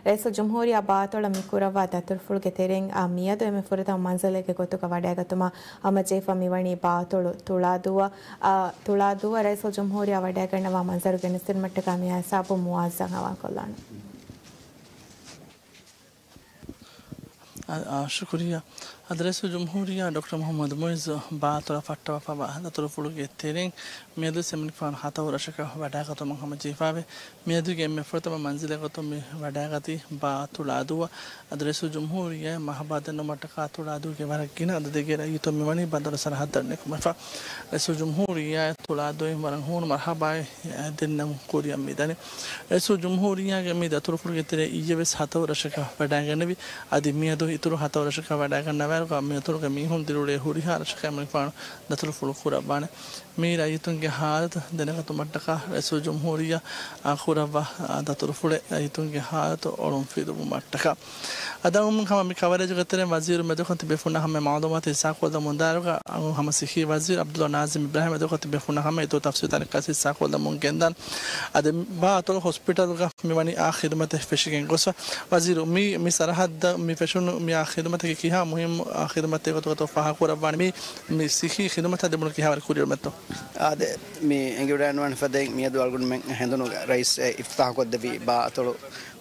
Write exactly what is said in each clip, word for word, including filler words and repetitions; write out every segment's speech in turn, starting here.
ރައީސުލްޖުމްހޫރިއްޔާ ބާއަތޮޅަށް މި ކުރައްވާ ދަތުރުފުޅުގެ ތެރެއިން އާ މިއަދު އެންމެ ފުރަތަމަ މަންޒިލެއްގެ ގޮތުގަ ވަޑައިގަތުމަށް ހަމަޖެހިފަ މިވަނީ ބާއަތޮޅު ތުޅާދޫއަށް. އާ، ތުޅާދޫއަށް ރައީސުލްޖުމްހޫރިއްޔާ ވަޑައިގަންނަވާ މަންޒަރު ގެނެސްދިނުމަށްޓަކާ މިއާ ހިސާބުން މުއާޒްއަށް ހަވާލުކޮށްލާނަން. އާ، އާ، ޝުކުރިއްޔާ. އަދި ރައީސުލްޖުމްހޫރިއްޔާ ޑޮކްޓަރ މުޙައްމަދު މުޢިއްޒު ބާއަތޮޅަށް ފައްޓަވާފައިވާ ދަތުރުފުޅުގެ ތެރެއިން މިއަދު އެމަނިކުފާނު ހަތަރު ވަރަށަކަށް ވަޑައިގަތުމަށް ހަމަޖެހިފައިވޭ. މިއަދުގެ އެންމެ ފުރަތަމަ މަންޒިލެއް ގޮތުން މި ވަޑައިގަތީ ބާ ތުޅާދޫއަށް. އަދި ރައީސުލްޖުމްހޫރިއްޔާ މަހަބާ ދެންނެވުމަށްޓަކާ ތުޅާދޫގެ ވަރަށް ގިނަ އަދަދެއްގެ ރައްޔިތުން މިވަނީ ބަނދަރު ސަރަހައްދަށް ނިކުމެފަ. ރައީސުލްޖުމްހޫރިއްޔާ ތުޅާދޫއިން ވަރަށް ހޫނު މަރުޙަބާއެއް ދެންނެވުން ކުރިއަށް މި ދަނީ. ރައީސުލްޖުމްހޫރިއްޔާގެ މި ދަތުރުފުޅުގެ ތެރޭ އިއްޔެވެސް ހަތަރު ވަރަށަކަށް ވަޑައިގެންނެވި. އަދި މިއަދު އިތުރު ހަތަރު ވަރަށަކަށް ވަޑައިގަންނަވާއިރުގަ މިއަތޮޅުގެ މީހުން ދިރިއުޅޭ ހުރިހާ ރަށަކަށް އެމަނިކުފާނު ދަތުރުފުޅު ކުރައްވާނެ. މި ރައްޔިތުންގެ ހާލަތު ދެނެގަތުމަށްޓަކާ ރައީސުލްޖުމްހޫރިއްޔާ، އާ، ކުރައްވާ، އާ، ދަތުރުފުޅެއް ރައްޔިތުންގެ ހާލަތު އޮޅުންފިލުވުމަށްޓަކާ. އަދި އަޅުގަނޑު ހަމަ މި ކަވަރޭޖުގެ ތެރެއިން ވަޒީރު މެދުކޮށް ތިބޭފުޅުންނާ ހަމަ މަޢުލޫމާތު ހިއްސާކޮށްލަމުންދާއިރުގަ އަޅުގަނޑު ހަމަ ސިއްހީ ވަޒީރު ޢަބްދުﷲ ނާޒިމް އިބްރާހިމް މެދުކޮށް ތިބޭފުޅުންނާ ހަމަ އެތޯ ތަފްސީލްތައް ކަސް ހިއްސާކޮށްލަމުން ގެންދާނެ. އަދި ބާ އަތޮޅު ހޮސްޕިޓަލްގަ މިވަނީ އާ ޚިދުމަތެއް ފެށިގެން ގޮސްފަ. ވަޒީރު، މި، މި ސަރަހައްދަށް މި ފެށުނު މި އާ ޚިދުމަތަކީ ކިހާ މުހިއްމު އާ ޚިދުމަތެއް ގޮތުގަތޯ ފާހަގަކުރައްވާނެ؟ މި، މި ސިއްހީ ޚިދުމަތަށް ލިބުނު ކިހާވަރެއް ކުރިއަރުމެއްތޯ؟ އާދެ، މި އެނގިވަޑައިގަންނަވާނެ ފަދައިން މިއަދު އަޅުގަނޑުމެން ހެނދުނު ރައީސް އެ އިފްތިތާޙުކޮށްދެއްވި ބާ އަތޮޅު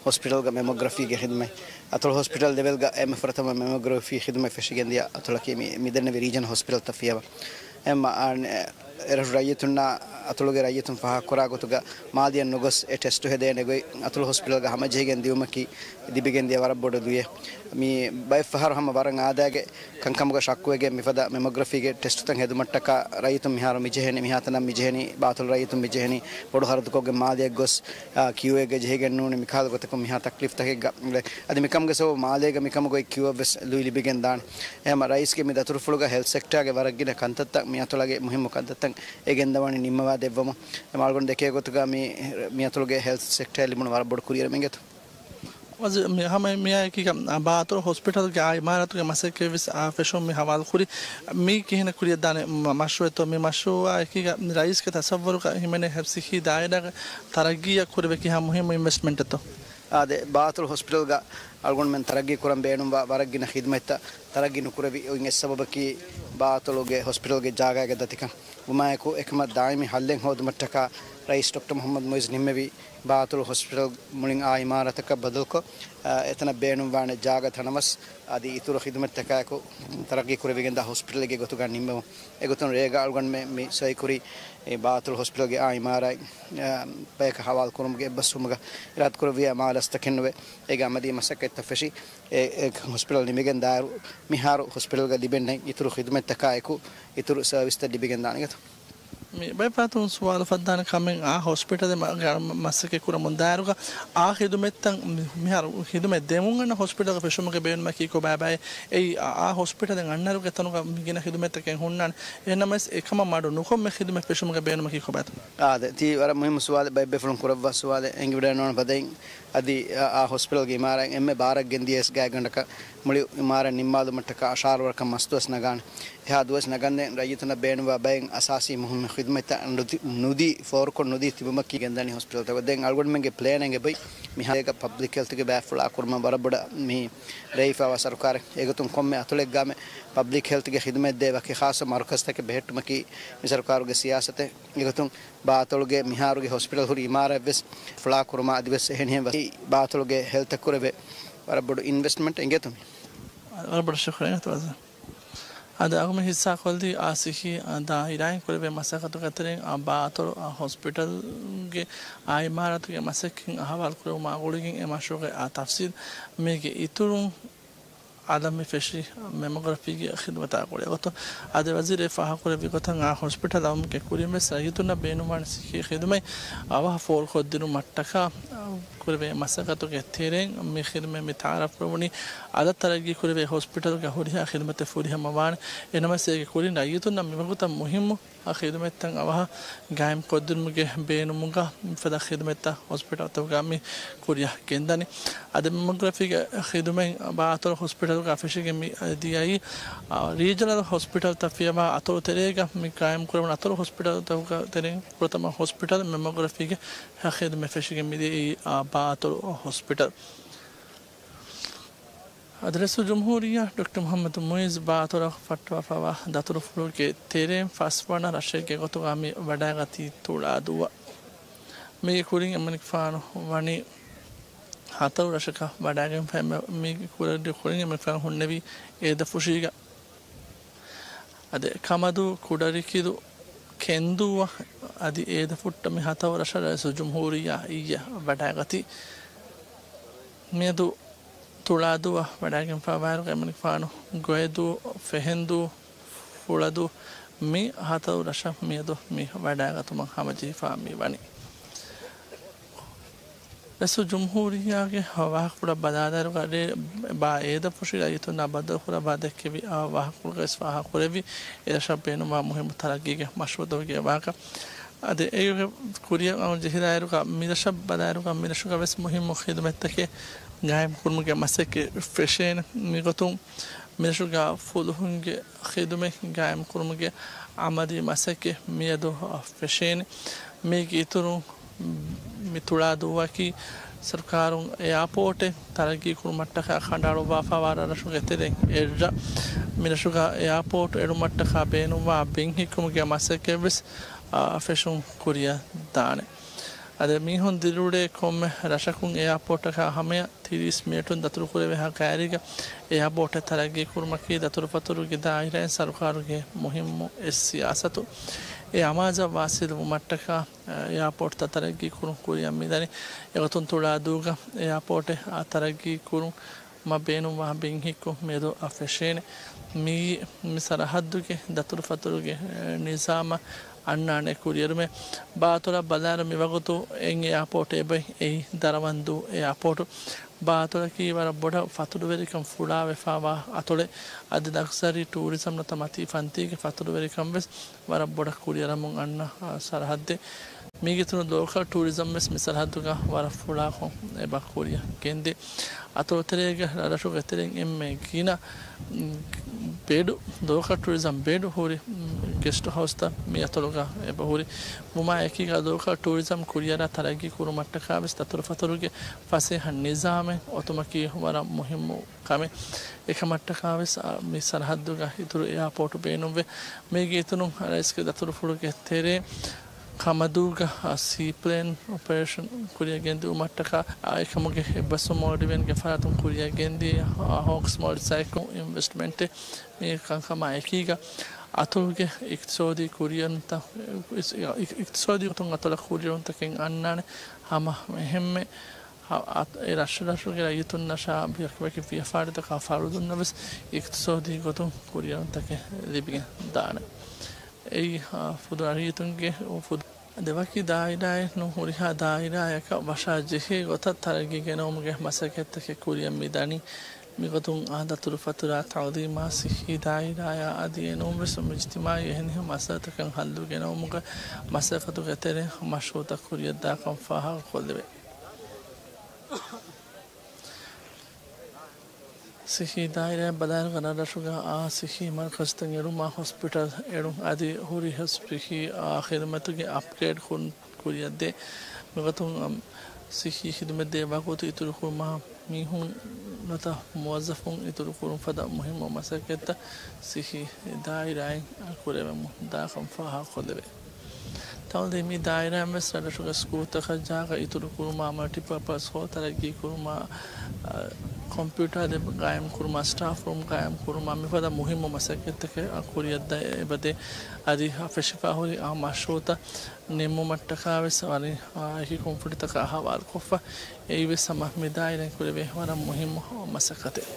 ހޮސްޕިޓަލްގަ މެމޮގްރަފީގެ ޚިދުމަތް. އަތޮޅު ހޮސްޕިޓަލް ލެވެލްގަ އެންމެ ފުރަތަމަ މެމޮގްރަފީ ޚިދުމަތް ފެށިގެންދިޔަ އަތޮޅަކީ މި، މިދެންނެވި ރީޖަނަލް ހޮސްޕިޓަލްތައް ފިޔަވަ. އެމަ، އާ، އެރަށު ރައްޔިތުންނާ އަތޮޅުގެ ރައްޔިތުން ފާހަގަކުރާ ގޮތުގަ މާލެއަށް ނުގޮސް އެ ޓެސްޓު ހެދޭނެ ގޮތް އަތޮޅު ހޮސްޕިޓަލްގަ ހަމަޖެހިގެން ދިއުމަކީ ލިބިގެންދިޔަ ވަރަށް ބޮޑު ލުޔެއް. މި ބައެއްފަހަރު ހަމަ ވަރަށް އާދައިގެ ކަންކަމުގަ ޝައްކުވެގެން މިފަދަ މެމޮގްރަފީގެ ޓެސްޓުތައް ހެދުމަށްޓަކާ ރައްޔިތުން މިހާރު މިޖެހެނީ، މިހާތަނަށް މިޖެހެނީ، ބާއަތޮޅު ރައްޔިތުން މިޖެހެނީ، ބޮޑު ހަރަދުކޮށްގެން މާލެއަށް ގޮސް، އާ، ކިއުއެއްގަ ޖެހިގެން ނޫނީ މިކަހަލަ ގޮތަކުން މިހާ ތަކްލީފްތަކެއްގަ. އަދި މިކަމުގެ ސަބަބު މާލޭގަ މިކަމުގައި ކިއުއަށްވެސް ލުއި ލިބިގެން ދާނެ. އެހެންމަ ރައީސްގެ މި ދަތުރުފުޅުގަ ހެލްތް ސެކްޓާގެ ވަރަށް ގިނަ ކަންތައްތައް މި އަތޮޅުގެ މުހިއްމު ކަންތައްތައް އެ ގެންދަވަނީ ނިންމަވާ ދެއްވަމުން. އެމަ އަޅުގަނޑު ދެކޭ ގޮތުގަ މި، މި އަތޮޅުގެ ހެލްތް ސެކްޓާއަށް ލިބުނު ވަރަށް ބޮޑު ކުރިއެރުމެއް އިނގޭތޯ. ވަޒީރު، މި ހަމަ މިއާއެކީގަ، އާ، ބާއަތޮޅު ހޮސްޕިޓަލްގެ އާ އިމާރާތުގެ މަސައްކަތްވެސް އާ ފެށުން މި ހަވާލުކުރި. މީ ކިހިނެއް ކުރިއަށްދާނެ މަ-، މަޝްރޫއެއްތޯ؟ މި މަޝްރޫއާ އެކީގަ ރައީސްގެ ތަސައްވަރުގަ ހިމެނޭ ހެ-، ސިއްހީ ދާއިރާގެ ތަރައްގީއަށް ކުރެވޭ ކިހާ މުހިއްމު އިންވެސްޓްމަންޓެއްތޯ؟ އާދެ، ބާއަތޮޅު ހޮސްޕިޓަލްގަ އަޅުގަނޑުމެން ތަރައްގީ ކުރަން ބޭނުންވާ ވަރަށް ގިނަ ޚިދުމަތްތައް ތަރައްގީ ނުކުރެވި އޮތް އެއް ސަބަބަކީ ބާއަތޮޅުގެ ހޮސްޕިޓަލްގެ ޖާގާގެ ދަތިކަން. ވުމާއެކު އެކަމަށް ދާއިމީ ހައްލެއް ހޯދުމަށްޓަކާ ރައީސް ޑޮކްޓަރ މުޙައްމަދު މުޢިއްޒު ނިންމެވި ބާއަތޮޅު ހޮސްޕިޓަލް މުޅިން އާ އިމާރާތަކަށް ބަދަލުކޮށް، އާ، އެތަނަށް ބޭނުންވާނެ ޖާގަ ތަނަވަސް އަދި އިތުރު ޚިދުމަތްތަކާއެކު ތަރައްގީ ކުރެވިގެންދާ ހޮސްޕިޓަލެއްގެ ގޮތުގަ ނިންމެވުން. އެގޮތުން ރޭގަ އަޅުގަނޑުމެން މި ސޮއިކުރި އެ ބާއަތޮޅު ހޮސްޕިޓަލްގެ އާ އިމާރާތް، އާ، ބަޔަކަށް ހަވާލުކުރުމުގެ އެއްބަސްވުމުގަ އިރާދަކުރެއްވިޔާ މާލެ އަސްތަކެއް ނުވެ، އޭގެ އަމަލީ މަސައްކަތްތައް ފެށި، އެ، އެ ހޮސްޕިޓަލް ނިމިގެން ދާއިރު މިހާރު ހޮސްޕިޓަލްގަ ލިބެންނެތް އިތުރު ޚިދުމަތްތަކާއެކު އިތުރު ސަރވިސްތައް ލިބިގެންދާނެ އިނގޭތޯ. މި ބައެއް ފަހަތުން ސުވާލު ފައްދާނެ ކަމެއް، އާ ހޮސްޕިޓަލެއް މަ-، ގަ-، މަސައްކަތް ކުރަމުން ދާއިރުގަ އާ ޚިދުމަތްތައް މި-، މިހާރު ޚިދުމަތް ދެމުން އަންނަ ހޮސްޕިޓަލްގަ ފެށުމުގެ ބޭނުމަކީ ކޮބާބާއޭ؟ އެއީ އާ، އާ ހޮސްޕިޓަލެއް އަންނައިރުގެ ތަނުގަ މި ގިނަ ޚިދުމަތްތަކެއް ހުންނާނެ. އެހެންނަމަވެސް އެކަމަށް މަޑު ނުކޮށް މި ޚިދުމަތް ފެށުމުގެ ބޭނުމަކީ ކޮބާތޯ؟ އާދެ، ތީ ވަރަށް މުހިއްމު ސުވާލެއް، ބައެއް ބޭފުޅުން ކުރައްވާ ސުވާލެއް. އެނގިވަޑައިނުވާނެ ފަދައިން އަދި އާ، އާ ހޮސްޕިޓަލްގެ އިމާރާތް އެންމެ ބާރަށް ގެންދިޔަ ގާތްގަނޑަކަށް މުޅި އިމާރާތް ނިންމާލުމަށްޓަކާ އަށާރަ ވަރަކަށް މަސްދުވަސް ނަގާނެ. އެހާ ދުވަސް ނަގަންދެން ރައްޔިތުންނަށް ބޭނުންވާ ބައެއް އަސާސީ މުހިއްމު ޚިދުމަތްތައް ނުދި-، ނުދީ، ފޯރުކޮށް ނުދީ ތިބުމަކީ ގެންދަނީ ހޮސްޕިޓަލްތަކުގަ. ދެން އަޅުގަނޑުމެންގެ ޕްލޭން އެނގޭ ބައި މިހާރުގަ ޕަބްލިކް ހެލްތުގެ ބައި ފުޅާކުރުމަށް ވަރަށް ބޮޑަށް މި ރޭވިފައިވާ ސަރުކާރެއް. އެގޮތުން ކޮންމެ އަތޮޅެއްގަމެ ޕަބްލިކް ހެލްތުގެ ޚިދުމަތް ދޭ ވަކި ޚާއްޞަ މަރުކަޒްތަކެއް ބެހެއްޓުމަކީ މި ސަރުކާރުގެ ސިޔާސަތެއް. އެގޮތުން ބާއަތޮޅުގެ މިހާރުގެ ހޮސްޕިޓަލް ހުރި އިމާރާތްވެސް ފުޅާކުރުމާ އަދިވެސް އެހެނިހެން ވަކި ބާއަތޮޅުގެ ހެލްތަށް ކުރެވޭ ވަރަށް ބޮޑު އިންވެސްޓްމަންޓް އެނގޭތޯ މި. ވަރަށް ބޮޑަށް ޝުކުރިއްޔާ ތުވާޒަ. އަދި އަޅުގަނޑު ހިއްސާކޮށްލީ އާ ސިއްހީ ދާއިރާއިން ކުރެވޭ މަސައްކަތުގެ ތެރެއިން އާ ބާއަތޮޅު އާ ހޮސްޕިޓަލްގެ އާ އިމާރާތުގެ މަސައްކަތް އަހަވާލު ކުރެވުމާ ގުޅިގެން އެ މަޝްރޫޢުގެ އާ ތަފްސީލް މީގެ އިތުރުން އަދި މި ފެށީ މެމޮގްރަފީގެ ޚިދުމަތާ ގުޅޭ ގޮތުން. އަދި ވަޒީރު ފާހަގަކުރެއްވި ގޮތަށް އާ ހޮސްޕިޓަލް އައުމުގެ ކުރިން ވެސް ރައްޔިތުންނަށް ބޭނުންވާނެ ސިއްހީ ޚިދުމަތް އަވަހަށް ފޯރުކޮށްދިނުމަށްޓަކާ ކުރެވޭ މަސައްކަތުގެ ތެރެއިން މި ޚިދުމަތް މި ތަޢާރަފް ކުރެވުނީ އަދި ތަރައްގީ ކުރެވޭ ހޮސްޕިޓަލްގެ ހުރިހާ ޚިދުމަތެއް ފުރިހަމަވާނެ. އެހެންނަމަވެސް އޭގެ ކުރިން ރައްޔިތުންނަށް މިވަގުތަށް މުހިއްމު އާ ޚިދުމަތްތައް އަވަހަށް ގާއިމްކޮށްދިނުމުގެ ބޭނުމުގަ މިފަދަ ޚިދުމަތްތައް ހޮސްޕިޓަލްތަކުގަ މި ކުރިއަށް ގެންދަނީ. އަދި މެމޮގްރަފީގެ ޚިދުމަތް ބާއަތޮޅު ހޮސްޕިޓަލްގަ ފެށިގެން މި ދިޔައީ، އާ، ރީޖަނަލް ހޮސްޕިޓަލްތައް ފިޔަވާ އަތޮޅު ތެރޭގަ މި ގާއިމްކުރެވުނު އަތޮޅު ހޮސްޕިޓަލްތަކުގެ ތެރެއިން ފުރަތަމަ ހޮސްޕިޓަލް މެމޮގްރަފީގެ ޚިދުމަތް ފެށިގެން މި ދިޔައީ، އާ، ބާއަތޮޅު ހޮސްޕިޓަލް. އަދި ރައީސުލްޖުމްހޫރިއްޔާ ޑޮކްޓަރ މުޙައްމަދު މުޢިއްޒު ބާ އަތޮޅަށް ފައްޓަވާފައިވާ ދަތުރުފުޅުގެ ތެރެއިން ފަސްވަނަ ރަށެއްގެ ގޮތުގަ މި ވަޑައިގަތީ ތުޅާދޫއަށް. މީގެ ކުރިން އެމަނިކުފާނު ވަނީ ހަތަރު ރަށަކަށް ވަޑައިގެންފަ، މި ކުރި ކުރިން އެމަނިކުފާނު ހުންނެވީ އޭދަފުށީގަ. އަދި ކަމަދޫ، ކުޑަރިކިލު، ކެންދޫއަށް އަދި އޭދަފުއްޓަށް މި ހަތަރު ރަށަށް ރައީސުލްޖުމްހޫރިއްޔާ އިއްޔެ ވަޑައިގަތީ. މިއަދު ތުޅާދޫއަށް ވަޑައިގެންފަވާއިރު އެމަނިކުފާނު ގޮއެދޫ، ފެހެންދޫ، ފުޅަދޫ، މި ހަތަރު ރަށަށް މިއަދު މި ވަޑައިގަތުމަށް ހަމަޖެހިފަ މި ވަނީ. ރައީސުލްޖުމްހޫރިއްޔާގެ ވާހަކަފުޅަށް ބަލާލާއިރު، ބާ އޭދަފުށި ރައްޔިތުންނާ ބައްދަލުކުރައްވާ ދެއްކެވި ވާހަކަފުޅުގައި ވެސް ފާހަގަކުރެއްވި، އެ ރަށަށް ބޭނުންވާ މުހިއްމު ތަރައްގީގެ މަޝްރޫޢުތަކުގެ ވާހަކަ. އަދި އޭގެ ކުރިއަށް ޖެހިލާއިރުގަ، މި ރަށަށް ބަލާއިރުގަ، މި ރަށުގަ ވެސް މުހިއްމު ޚިދުމަތްތަކެއް ގާއިމްކުރުމުގެ މަސައްކަތް ފެށޭނެ. މިގޮތުން މި ރަށުގަ ފުލުހުންގެ ޚިދުމަތް ގާއިމްކުރުމުގެ އަމަލީ މަސައްކަތް މިއަދު ފެށޭނެ. މީގެ އިތުރުން މި ތުޅާދޫއަކީ ސަރުކާރުން އެއާޕޯޓެއް ތަރައްގީކުރުމަށްޓަކާ ކަނޑައަޅުއްވާފައިވާ ރަށުގެ ތެރެއިން އެއްރަށް. މި ރަށުގަ އެއާޕޯޓް އެޅުމަށްޓަކާ ބޭނުންވާ ބިން ހިއްކުމުގެ މަސައްކަތްވެސް، އާ، ފެށުން ކުރިއަށް ދާނެ. އަދި މީހުން ދިރިއުޅޭ ކޮންމެ ރަށަކުން އެއާޕޯޓަކާ ހަމަޔަށް ތިރީސް މިނެޓުން ދަތުރުކުރެވޭހާ ކައިރީގަ އެއާޕޯޓެއް ތަރައްގީކުރުމަކީ ދަތުރުފަތުރުގެ ދާއިރާއިން ސަރުކާރުގެ މުހިއްމު އެއް ސިޔާސަތު. އެ އަމާޒަށް ވާސިލުވުމަށްޓަކާ އެއާޕޯޓްތައް ތަރައްގީކުރުން ކުރިއަށް މިދަނީ. އެގޮތުން ތުޅާދޫގަ އެއާޕޯޓެއް ތަރައްގީކުރުން މަ ބޭނުންވާ ބިން ހިއްކުން މިއަދު އަށް ފެށޭނެ. މިއީ މި ސަރަހައްދުގެ ދަތުރުފަތުރުގެ، އެ، ނިޒާމަށް އަންނާނެ ކުރިއެރުމެއް. ބާ އަތޮޅަށް ބަލާއިރު މިވަގުތު އެއް އެއާޕޯޓް އެބައި އެއީ ދަރަވަންދޫ އެއާޕޯޓް. ބާ އަތޮޅަކީ ވަރަށް ބޮޑަށް ފަތުރުވެރިކަން ފުޅާވެފައިވާ އަތޮޅެއް. އަދި ލަގްޒަރީ ޓޫރިޒަމް ނުވަތަ މަތީ ފަންތީގެ ފަތުރުވެރިކަން ވެސް ވަރަށް ބޮޑަށް ކުރިއަރަމުން އަންނަ، އާ، ސަރަހައްދެއް. މީގެ އިތުރުން ލޯކަލް ޓޫރިޒަމް ވެސް މި ސަރަހައްދުގަ ވަރަށް ފުޅާކޮށް އެބަ ކުރިއަށް ގެންދޭ. އަތޮޅުތެރޭގެ ރަށުގެ ތެރެއިން އެންމެ ގިނަ، މް، ބެޑު، ލޯކަލް ޓޫރިޒަމް ބެޑު ހުރި، މް، ގެސްޓް ހައުސްތައް މި އަތޮޅުގަ އެބަ ހުރި. ވުމާ އެކީގަ ލޯކަލް ޓޫރިޒަމް ކުރިއަރާ ތަރައްގީ ކުރުމަށްޓަކާ ވެސް ދަތުރުފަތުރުގެ ފަސޭހަ ނިޒާމެއް އޮތުމަކީ ވަރަށް މުހިއްމު ކަމެއް. އެކަމަށްޓަކާ ވެސް، އާ، މި ސަރަހައްދުގަ އިތުރު އެއާޕޯޓު ބޭނުންވޭ. މީގެ އިތުރުން ރައީސްގެ ދަތުރުފުޅުގެ ތެރޭ ކަމަދޫގަ، އާ، ސީޕްލޭން އޮޕަރޭޝަން ކުރިއަށް ގެންދިއުމަށްޓަކާ، އާ، އެކަމުގެ އެއްބަސްވުން މޯލްޑިވިއަންގެ ފަރާތުން ކުރިއަށް ގެންދިޔަ، އާ، ހޯކްސް މޯލްޑިވްސް އެކު އިންވެސްޓްމަންޓެއް. މި ކަންކަމާ އެކީގަ އަތޮޅުގެ އިޤްތިޞާދީ ކުރިއެރުންތައް، އިޤްތިޞާދީ ގޮތުން އަތޮޅަށް ކުރިއެރުންތަކެއް އަންނާނެ. ހަމަ އެހެންމެ އަ-، އަ-، އެ ރަށްރަށުގެ ރައްޔިތުންނަށާ ވަކިވަކި ވިޔަފާރިތަކާ ފަރުދުންނަށް ވެސް އިޤްތިޞާދީ ގޮތުން ކުރިއަރުންތަކެއް ލިބިގެން ދާނެ. އެއީ، އާ، ފުދު ރައްޔިތުންގެ އު-، ފުދު އަދި ވަކި ދާއިރާއެއް ނޫން، ހުރިހާ ދާއިރާއަކަށް ވަށާ ޖެހޭ ގޮތަށް ތަރައްގީ ގެނައުމުގެ މަސައްކަތްތަކެއް ކުރިއަށް މިދަނީ. މިގޮތުން އާ ދަތުރުފަތުރާ ތަޢުލީމާ ޞިއްޙީ ދާއިރާއާ އަދި އެނޫންވެސް އިޖްތިމާޢީ އެހެނިހެން މައްސަލަތަކަށް ހައްލު ގެނައުމުގެ މަސައްކަތުގެ ތެރެއިން މަޝްރޫޢުތައް ކުރިއަށްދާކަން ފާހަގަކޮށްލެވޭ. ޞިއްޙީ ދާއިރާއަށް ބަލާއިރު ރަށްރަށުގަ އާ ޞިއްޙީ މަރުކަޒުތައް އެޅުމާ ހޮސްޕިޓަލް އެޅުން އަދި ހުރިހާ ޞިއްޙީ އާ ޚިދުމަތުގެ އަޕްގްރޭޑް ކުރުން ކުރިއަށްދޭ. މިގޮތުން އަމް، ޞިއްޙީ ޚިދުމަތްދޭ ވަގުތު އިތުރުކުރުމާ، މީހުން ނުވަތަ މުވައްޒަފުން އިތުރުކުރުން ފަދަ މުހިއްމު މަސައްކަތްތައް ޞިއްޙީ ދާއިރާއިން ކުރެވެމުން ދާކަން ފާހަގަކޮށްލެވޭ. ތަޢުލީމީ ދާއިރާއިން ވެސް ރަށްރަށުގެ ސްކޫލްތަކަށް ޖާގަ އިތުރުކުރުމާ، މަލްޓިޕާޕަސް ހޯލް ތަރައްގީކުރުމާ، އަ، ކޮމްޕިއުޓާ ލެބް ގާއިމްކުރުމާ، ސްޓާފް ރޫމް ގާއިމްކުރުމާ، މިފަދަ މުހިއްމު މަސައްކަތްތަކެއް ކުރިއަށް އެބަދޭ. އަދި ފެށިފަ ހުރި އާ މަޝްރޫޢުތައް ނިންމުމަށްޓަކާ ވެސް ވަރި، އާ، އެކި ކުންފުނިތަކާ ހަވާލުކޮށްފަ. އެއީވެސް ހަމަ މި ދާއިރާއިން ކުރެވޭ ވަރަށް މުހިއްމު މަސައްކަތެއް.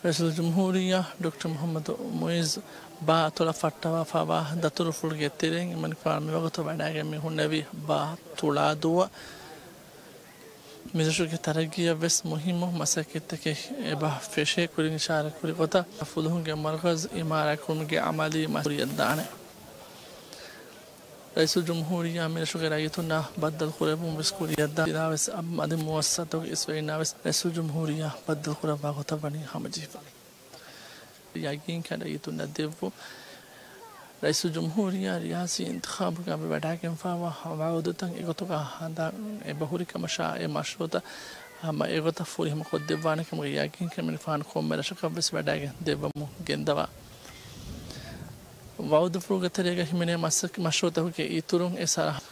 ރައީސުލްޖުމްހޫރިއްޔާ ޑޮކްޓަރ މުޙައްމަދު މުޢިއްޒު ބާ އަތޮޅަށް ފައްޓަވާފައިވާ ދަތުރުފުޅުގެ ތެރެއިން އެމަނިކުފާނު މިވަގުތު ވަޑައިގެން މި ހުންނެވީ ބާ ތުޅާދޫއަށް. މިރަށުގެ ތަރައްގީއަށް ވެސް މުހިއްމު މަސައްކަތްތަކެއް އެބަ ފެށޭ. ކުރިން އިޝާރަތްކުރި ގޮތަށް ފުލުހުންގެ މަރުކަޒު އިމާރާތްކުރުމުގެ އަމަލީ މަޝްރޫޢުތައް ކުރިއަށްދާނެ. ރައީސުލްޖުމްހޫރިއްޔާ މިރަށުގެ ރައްޔިތުންނާ ބައްދަލުކުރެއްވުން ވެސް ކުރިއަށްދާ އަދި މުއައްސަސާތަކުގެ އިސްވެރިންނާ ވެސް ރައީސުލްޖުމްހޫރިއްޔާ ބައްދަލުކުރައްވާ ގޮތަށް ވަނީ ހަމަޖެހިފަ. ޔަގީންކަން ރައްޔިތުންނަށް ދެއްވުން. ރައީސުލްޖުމްހޫރިއްޔާ ރިޔާސީ އިންތިޚާބުގަ ވަޑައިގެންފާވާ ވައުދުތައް އެގޮތުގަ ހަނދާން އެބަހުރި ކަމަށާ، އެ މަޝްރޫޢުތައް ހަމަ އެގޮތަށް ފުރިހަމަ ކޮށްދެއްވާނެ ކަމުގެ ޔަގީންކަން އެމަނިކުފާނު ކޮންމެ ރަށަކަށްވެސް ވަޑައިގެން ދެއްވަމުން ގެންދަވާ. ވައުދުފުޅުގެ ތެރޭގަ ހިމެނޭ މަސައްކަ-، މަޝްރޫޢުތަކުގެ އިތުރުން އެ ސަރަހަ-،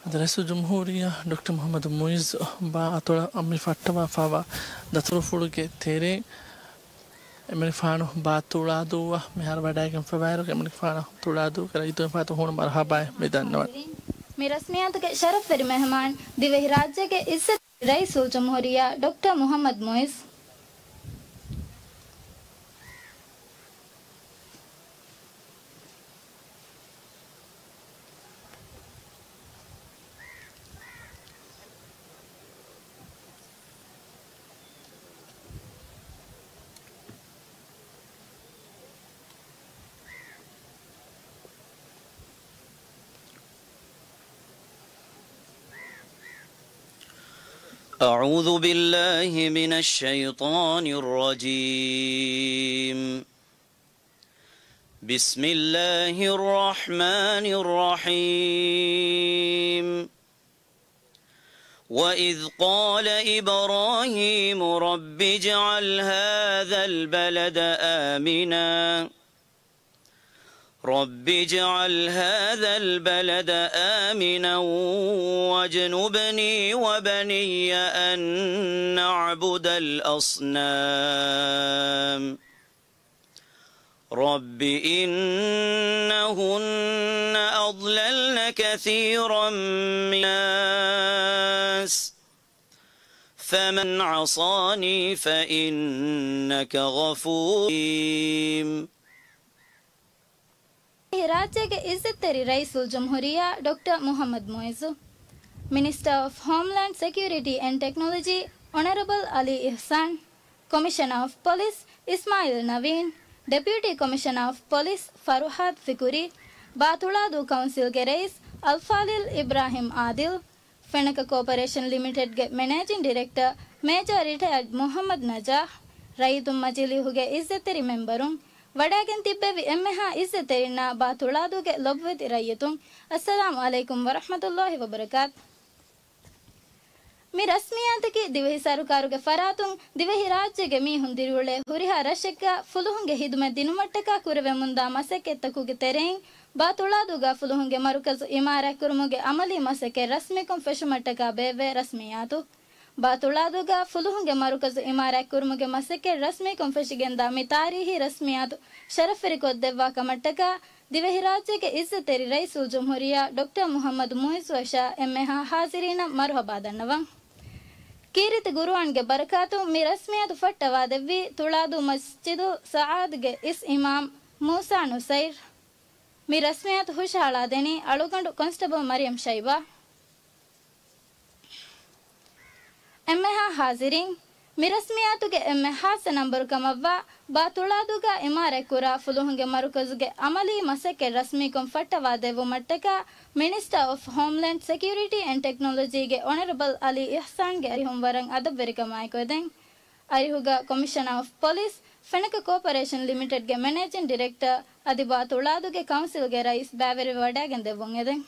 އަދި ރައީސުލްޖުމްހޫރިއްޔާ ޑޮކްޓަރ މުޙައްމަދު މުޢިއްޒު ބާ އަތޮޅަށް މި ފައްޓަވާފާވާ ދަތުރުފުޅުގެ ތެރެއިން އެމަނިކުފާނު ބާ ތުޅާދޫއަށް މިހާރު ވަޑައިގެންފަވާއިރު، އެމަނިކުފާނަށް ތުޅާދޫގެ ރައްޔިތުން ފާތު ހޫނު މަރުޙަބާއެއް މި ދަންނަވަން. މި ރަސްމިއްޔާތުގެ ޝަރަފްވެރި މެހެމާން ދިވެހިރާއްޖޭގެ އިއްޒަތް ރައީސުލްޖުމްހޫރިއްޔާ ޑޮކްޓަރ މުޙައްމަދު މުޢިއްޒު. أعوذ بالله من الشيطان الرجيم. بسم الله الرحمن الرحيم. وإذ قال إبراهيم رب اجعل هذا البلد آمنا، رب اجعل هذا البلد آمنا واجنبني وبني أن نعبد الأصنام. رب إنهن أضللن كثيرا من الناس فمن عصاني فإنك غفور رحيم. ރާއްޖޭގެ އިއްޒަތްތެރި ރައީސުލްޖުމްހޫރިއްޔާ ޑޮކްޓަރ މުޙައްމަދު މުޢިއްޒު، މިނިސްޓަރ އޮފް ހޯމްލޭންޑް ސެކިއުރިޓީ އެންޑް ޓެކްނޮލޮޖީ، އޮނަރަބަލް އަލީ އިޙްސާން، ކޮމިޝަނަރ އޮފް ޕޮލިސް، އިސްމާޢީލް ނަވީން، ޑެޕިއުޓީ ކޮމިޝަނަރ އޮފް ޕޮލިސް، ފަރުހާދު ފިކުރީ، ބާ ތުޅާދޫ ކައުންސިލްގެ ރައީސް، އަލްފާޟިލް އިބްރާހިމް ޢާދިލް، ފެނަކަ ކޯޕަރޭޝަން ލިމިޓެޑްގެ މެނޭޖިން ޑިރެކްޓަރ މޭޖަރ ރިޓަޔަރޑް މުޙައްމަދު ނަޖާޙް، ރައްޔިތުން މަޖިލީހުގެ އިއްޒަތްތެރި މެމްބަރުން، ވަޑައިގެން ތިއްބެވި އެންމެހާ އިއްޒަތްތެރިންނާ ބާ ތުޅާދޫގެ ލޮބުވެތި ރައްޔިތުން، އައްސަލާމު ޢަލައިކުމް ވަރަޙްމަތުﷲ ވަބަރަކާތު. މި ރަސްމިއްޔާތަކީ ދިވެހި ސަރުކާރުގެ ފަރާތުން ދިވެހިރާއްޖޭގެ މީހުން ދިރިއުޅޭ ހުރިހާ ރަށެއްގަ ފުލުހުންގެ ހިދުމަތް ދިނުމަށްޓަކާ ކުރެވެމުންދާ މަސައްކަތްތަކުގެ ތެރެއިން، ބާ ތުޅާދޫގަ ފުލުހުންގެ މަރުކަޒު އިމާރާތްކުރުމުގެ އަމަލީ މަސައްކަތް ރަސްމީކޮށް ފެށުމަށްޓަކާ ބޭއްވޭ ރަސްމިއްޔާތު. ބާ ތުޅާދޫގަ ފުލުހުންގެ މަރުކަޒު އިމާރާތްކުރުމުގެ މަސައްކަތް ރަސްމީކޮށް ފެށިގެންދާ މި ތާރީހީ ރަސްމިއްޔާތު ޝަރަފްވެރިކޮށްދެއްވާ ކަމަށްޓަކާ، ދިވެހިރާއްޖޭގެ އިއްޒަތްތެރި ރައީސުލްޖުމްހޫރިއްޔާ ޑޮކްޓަރ މުޙައްމަދު މުޢިއްޒުއަށާ އެންމެހާ ޙާޟިރީނަށް މަރުޙަބާ ދަންނަވަން. ކީރިތި ޤުރުއާންގެ ބަރަކާތުން މި ރަސްމިއްޔާތު ފައްޓަވާދެއްވީ ތުޅާދޫ މަސްޖިދު ސަޢާދުގެ އިސް އިމާމް މޫސާ ނުޞައިރް. މި ރަސްމިއްޔާތު ހުށަހަޅާދެނީ އަޅުގަނޑު ކޮންސްޓަބަލް މަރިޔަމް ޝައިބާ. އެންމެހާ ޙާޟިރީން، މި ރަސްމިއްޔާތުގެ އެންމެ ޚާއްޞަ ނަންބަރު ކަމަށްވާ، ބާ ތުޅާދޫގަ އިމާރާތްކުރާ ފުލުހުންގެ މަރުކަޒުގެ އަމަލީ މަސައްކަތް ރަސްމީކޮށް ފައްޓަވާދެއްވުމަށްޓަކާ، މިނިސްޓަރ އޮފް ހޯމްލޭންޑް ސެކިއުރިޓީ އެންޑް ޓެކްނޮލޮޖީގެ އޮނަރަބަލް އަލީ އިޙްސާންގެ އަރިހުން ވަރަށް އަދަބުވެރިކަމާއެކު އެދެން. އަރިހުގަ ކޮމިޝަނަރ އޮފް ޕޮލިސް، ފެނަކަ ކޯޕަރޭޝަން ލިމިޓެޑްގެ މެނޭޖިން ޑިރެކްޓަރ އަދި ބާ ތުޅާދޫގެ ކައުންސިލްގެ ރައީސް ބައިވެރިވެ ވަޑައިގެން ދެއްވުން އެދެން.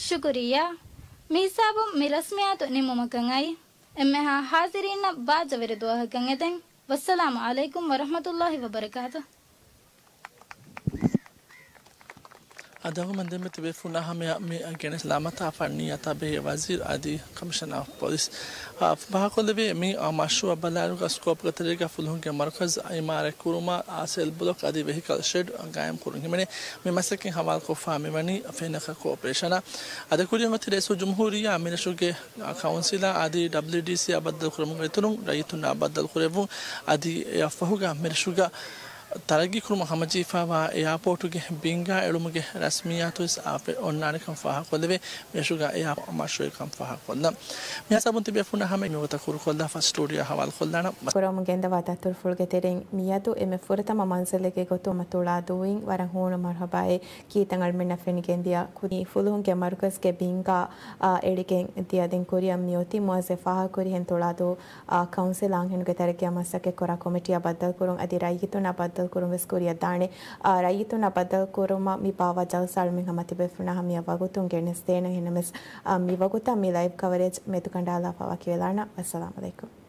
ޝުކުރިއްޔާ. މިހިސާބުން މި ރަސްމިއްޔާތު ނިމުމަކަށް އައި، އެންމެހާ ޙާޟިރީންނަށް ބާއްޖަވެރި ދުވަހަކަށް އެދެން. ވައްސަލާމު ޢަލައިކުމް ވަރަޙްމަތުﷲ ވަބަރަކާތު. އަދި އަޅުގަނޑުމެން ދެންމެ ތިބޭފުޅުންނާ ހަމަޔަށް މި ގެނެސް ލާމަތާ ފަންނީ އަތާބެހޭ ވަޒީރު އަދި ކަމިޝަނާ އޮފް ޕޮލިސް، އާ، ފާހަގަކޮށްލެވޭ މި، އާ، މަޝްރޫޢަށް ބަލާއިރުގަ ސްކޯޕްގެ ތެރޭގަ ފުލުހުންގެ މަރުކަޒު އިމާރާތް ކުރުމަށް، އާ، ސެލް ބްލޮކް އަދި ވެހިކަލް ޝެޑް ގާއިމް ކުރުން ހިމެނޭ. މި މަސައްކަތް ހަވާލުކޮށްފާ މިވަނީ ފެނަކަ ކޯޕަރޭޝަނާ. އަދި ކުރިއަށް އޮތީ ރައީސުލްޖުމްހޫރިއްޔާ މިރަށުގެ ކައުންސިލާ އަދި ޑަބްލިއުޑީސީއާ ބައްދަލުކުރުމުގެ އިތުރުން ރައްޔިތުންނާ ބައްދަލުކުރެއްވުން އަދި އެއަށްފަހުގަ މިރަށުގަ ތަރައްގީކުރުމަށް ހަމަޖެހިފައިވާ އެއާޕޯޓުގެ ބިންގާ އެޅުމުގެ ރަސްމިއްޔާތުވެސް އާ، އޮންނާނެކަން ފާހަގަކޮށްލެވޭ. މިރަށުގަ އެއާޕޯޓު މަޝްރޫޢު ކަން ފާހަގަކޮށްލަން. މިހިސާބުން ތިބޭފުޅުންނާ ހަމަ މިވަގުތަށް ކުރުކޮށްލާފަ ސްޓޫޑިއޯ ހަވާލުކޮށްލާނަން. ކުރަމުން ގެންދަވާ ދަތުރުފުޅުގެ ތެރެއިން މިއަދު އެންމެ ފުރަތަމަ މަންޒިލެއްގެ ގޮތުން މަތޮޅާދޫއިން ވަރަށް ހޫނު މަރުޙަބާއޭ. ކީއްތަން އަޅުމެންނަށް ފެނިގެންދިޔަ ކުދި ފުލުހުންގެ މަރުކަޒުގެ ބިންގާ، އާ، އެޅިގެން ދިޔަ. ދެން ކުރިއަށް މިއޮތީ މުއައްޒަފް ފާހަގަކުރިހެން ތޮޅާދޫ، އާ، ކައުންސިލް އާންހެނުގެ ތަރައްގީއަށް މަސައްކަތްކުރާ ކޮމިޓީއާ ބައްދަލުކުރުން އަދި ރައްޔިތުންނާ ބައްދަލުކުރުން ވެސް ކުރިއަށް ދާނެ. އާ، ރައްޔިތުންނާ ބައްދަލުކުރުމަށް މި ބާއްވާ ޖަލްސާ އަޅުމެން ހަމަ ތިބޭފުޅުންނާ ހަމަޔަށް ވަގުތުން ގެނެސްދޭނަން. އެހެންނަމަވެސް، އާ، މި ވަގުތަށް މި ލައިވް ކަވަރޭޖް މެދުކަނޑާލާފަ ވަކިވެލާނަން. ވައްސަލާމް ޢަލައިކުމް.